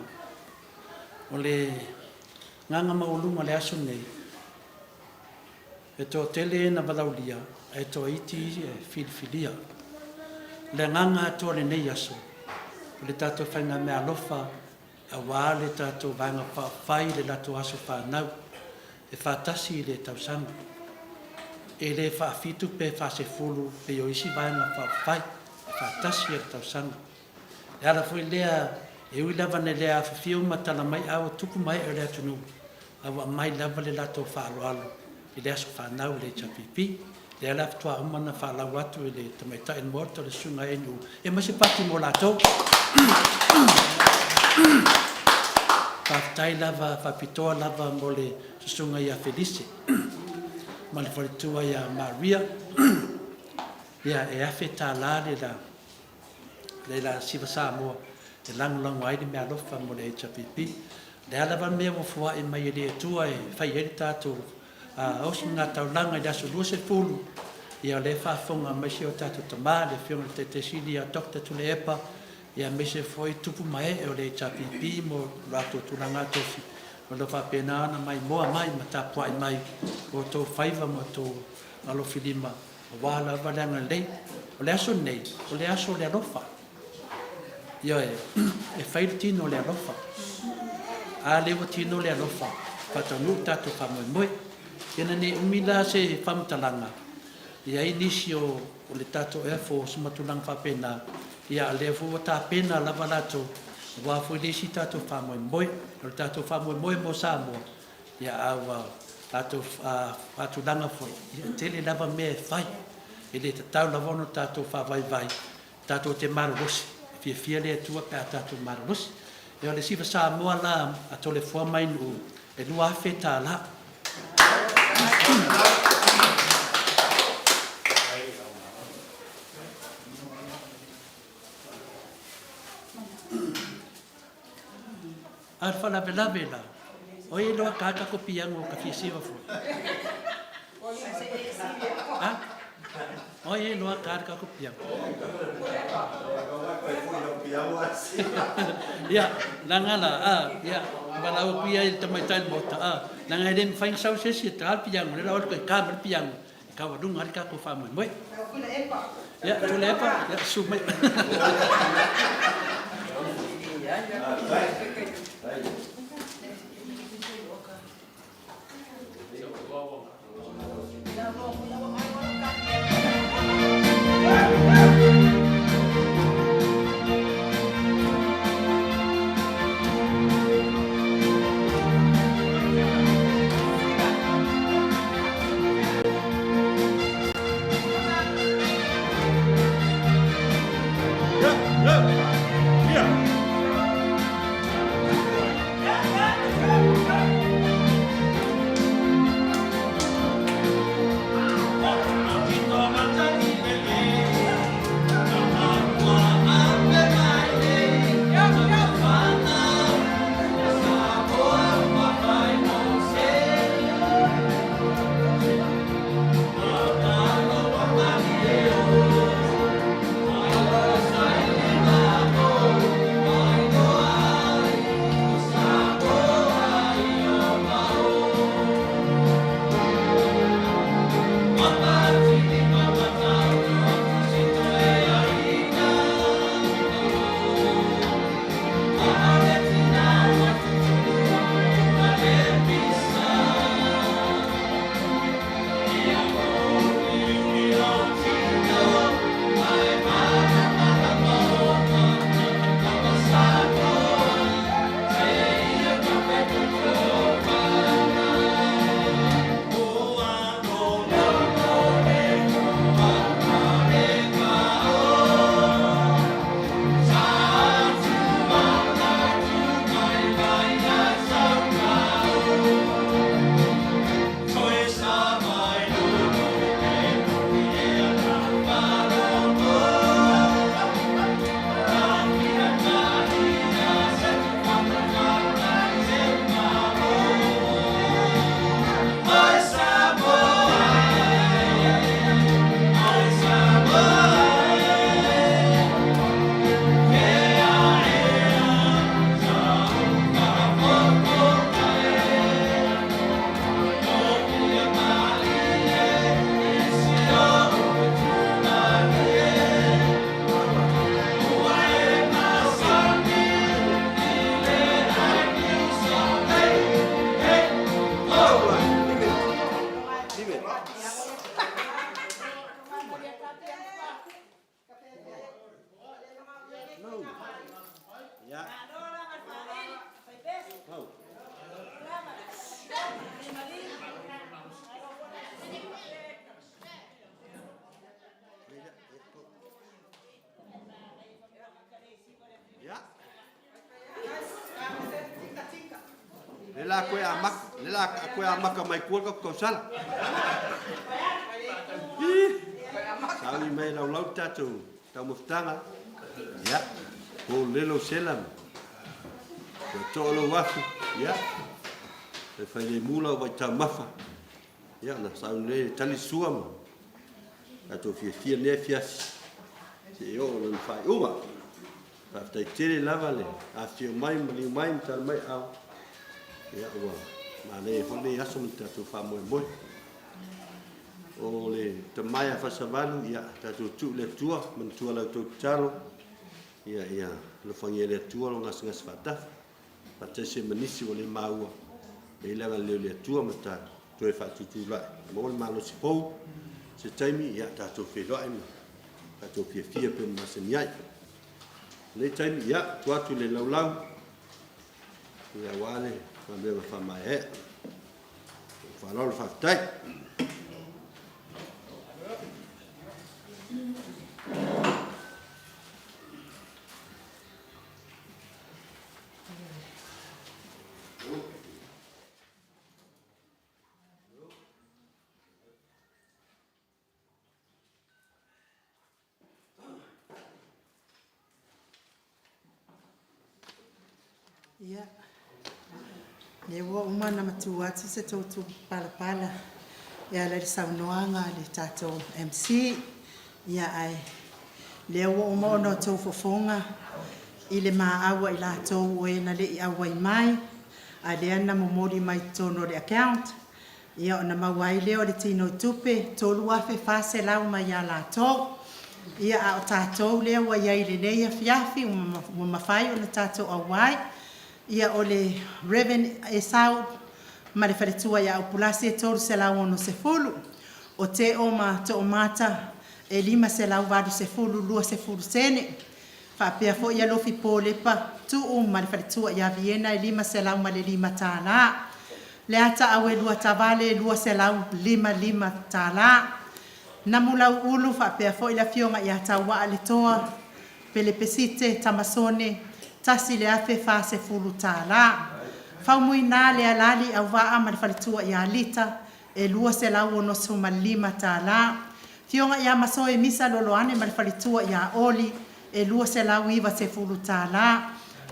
o le agaga maualuga o le aso lenei. E toatele e na valaaulia, ae toaiti e filifilia. O le agaga atoa o lenei aso, o le tatou faigameaalofa aua le tatou Vaega Faaupufai i le latou aso fanau e faatasi i le tausaga. E le faafitu pe faasefulu pei o isi Vaega Faaupufai, e faatasi lava i le tausaga. O le ala foi lea, e ui lava ina le afifio ma tala mai au a tupu ma ee o le atunuu, a ua aumai lava le latou faaaloalo i le aso fanau o le HRPP. O lea la faatoa uma ona faalau atu e le Tamaitai o le Maota, le Susuga ia ANU, e aumai se pati mo latou. Faafetai lava faapitoa lava mo le Susuga ia Felise ma le faletua ia Maria. Ia, e $1,000 le la Siva Samoa e lagolago ai le meaalofa mo le HRPP. O le a lava le mea ua foai mai e le Atua e fai ai le tatou ositaulaga i le aso 20, ia o lea e faafofoga mai si o tatou tama, le Afioga i le Taitai Sili ia Dr. Tuilaepa, aemaise foi tupu ma ee o le HRPP mo latou tulaga tofi, o lo o faapena ona maimoa mai ma tapuai mai o outou faiva ma outou alofilima aua lava le agalelei. O le aso lenei, o le aso o le alofa. Ioe, e fai le tino o le alofa. A lea ua tino le alofa, faataunuu le tatou faamoemoe. Ina ne i umi la se faamatalaga, e i ai nisi o le tatou Air Force ma tulaga faapena, ia a o lea foi ua tapena lava latou aua foi le isi tatou faamoemoe. O le tatou faamoemoe mo Samoa, ia a ua tatou faatulaga foi, ia e tele lava mea e fai. E le tatau lava ona tatou faavaivai, tatou te malolosi, e fiafia le Atua pe a tatou malolosi. Ia o le Siva Samoa la a Toleafoa ma Ainuu, e $2,000. A o le faalavelave la, O ia iloa ka tatou piano ka fia siva foi. Ha? O ia iloa ka tatou piano. Ia, leaga la, a, ia, valaau atu ia i le tamaitai o le Maota, a, leaga e le mafai ona sau se isi e ta le piano, lea la o le toe ta mai le piano, e taualuga ai le tatou faamoemoe. Ia, Tuilaepa, ia, susu mai. Le la koe a maka, le la koe a maka mai kua ka kausala. Sauni mai lau lau tatou taumafataga. Ia, po lelo sela. Ko to lo wafu. Ia. E fai le mula o vai taumafa. Ia, na sauni nei tali sua ma. Tatou fiafia nei afiafi. Se e oo lona faaiuga. Faafetai tele lava le afifio mai ma liu mai ma tala mai ao. Ia, ua manaia foi lenei aso ma le tatou faamoemoe. O le tamae a Fasavalu, ia, tatou tuu le Atua, manatua la outou tatalo, ia, ia alofagia le Atua lo gasegase faatafa. Faatasi ai ma nisi ua le maua, e i ai le agalelei o le Atua ma ta toe faatutulai. Maua le malosi fou, se taimi, ia, tatou feiloai ma tatou fiafia pei ona masani ai. Lenei taimi, ia, tuu atu i le laulau, ia, aua le galuega faamaeaea. Faaaloalo faafetai. Ia. Lea ua uma ona matua atu se toutou palapala e ala i le saunoaga a le tatou MC. Ia ae lea ua uma ona outou fofoga i le maau a i latou o e na le i auai mai, a o lea na momoli mai totonu o le account, ia ona maua ai lea o le tinoitupe $3,400 mai ia latou. Ia a o tatou lea ua i ai i lenei afiafi ua mafai ona tatou auai, ia o le Rev Esau ma le Faletua ia Upulasi e $360. O Teo ma Toomata e $580.20. Faapea foi Alofi Polepa Tuu ma le Faletua ia Viena e $505. Leata Auelua Tavale e $255. Namulauulu faapea foi le Afioga ia Tauaa Letoa Pelepesite Tamasone $1,040. Faumuina Lealali Auvaa ma le Faletua ia Lita e $265. Afioga ia Masoe Misa Loloane ma le Faletua ia Oli e $290.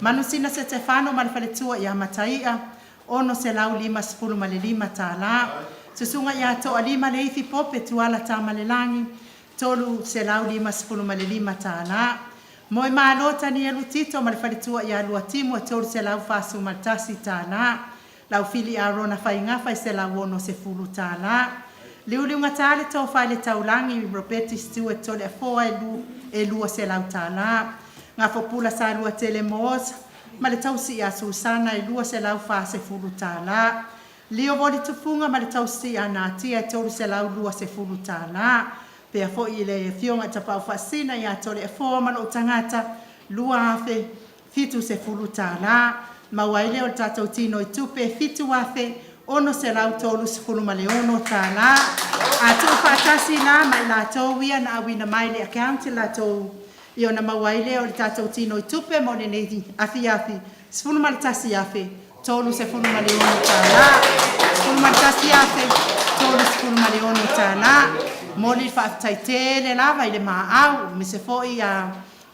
Manusina Setefano ma le Faletua ia Mataia $655. Susuga ia Toalima Leifi Pope Tuala Tamalelagi $355. Moemalo Tanielu Tito ma le Faletua ia Luatimu e $341. Laufili Arona Faigafa e $160. Liuliugata le Tofa i le Taulagi Ropati Stewart Toleafoa e $200. Gafopula Saluatele Moaosa ma le tausi ia Susana e $240. Lio Voli Tufuga ma le tausi ia Natia e $320. Faapea foi le Afioga i le Tapaau Faasisina ia Toleafoa ma lou tagata $2,070. Maua ai lea o le tatou tinoitupe e $7,636. A tuufaatasi la ma i latou ia na auina mai le account latou, ia ona maua ai lea o le tatou tinoitupe mo lenei afiafi, $11,036. $11,036. Momoli le faafetai tele lava i le maau, aemaise foi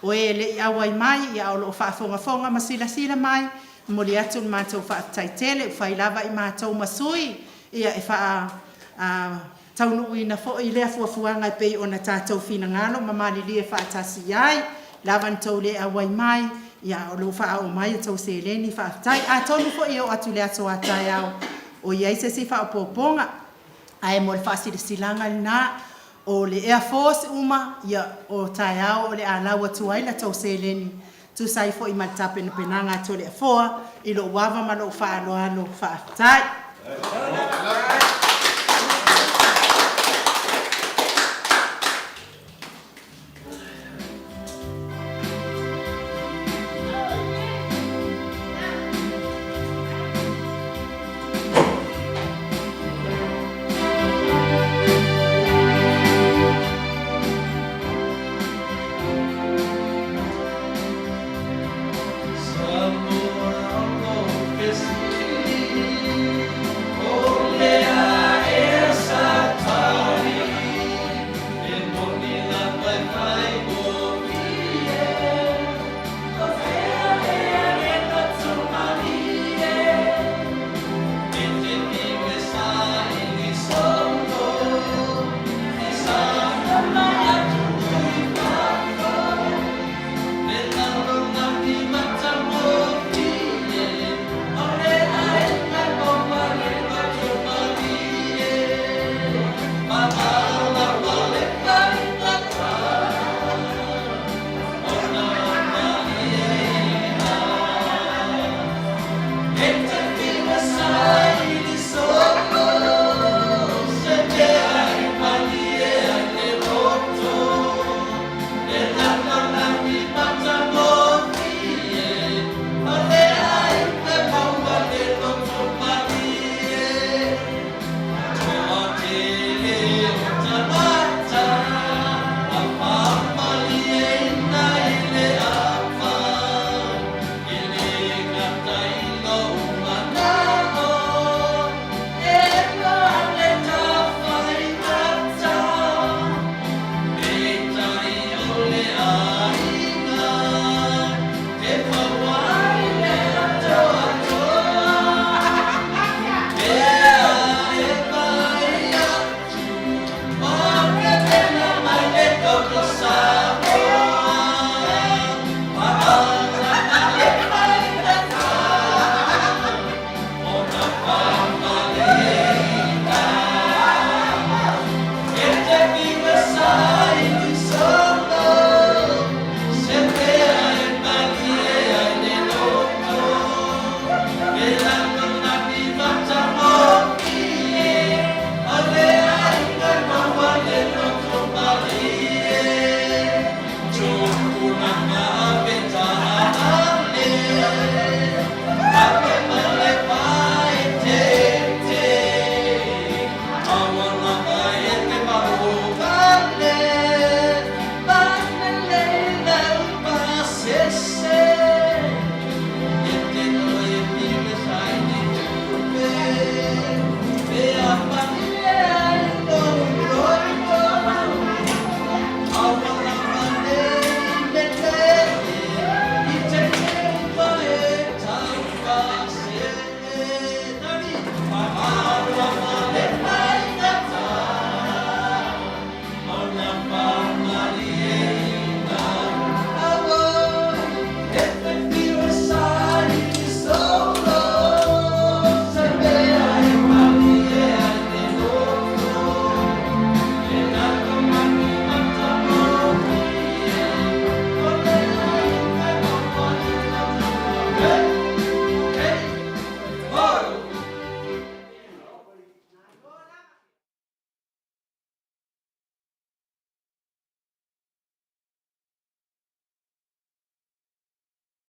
o e e le i auai mai ae o lo o faafogafoga ma silasila mai, momoli atu le matou faafetai tele, ua fai lava i matou ma sui e faataunuuina foi lea fuafuaga e pei ona tatou finagalo ma malilie faatasi i ai. E ui lava ina outou le auai mai, ae o lo o faaoo mai a outou seleni, faafetai. Atonu foi e oo atu i le aso a taeao o i ai se isi faaopoopoga, ae mo le faasilasilaga lena, o le Airforce uma, o taeao o le a lau atu ai la outou seleni e tusa ai foi ma le tapenapenaga a Toleafoa i lou ava ma lou faaaloalo. Faafetai.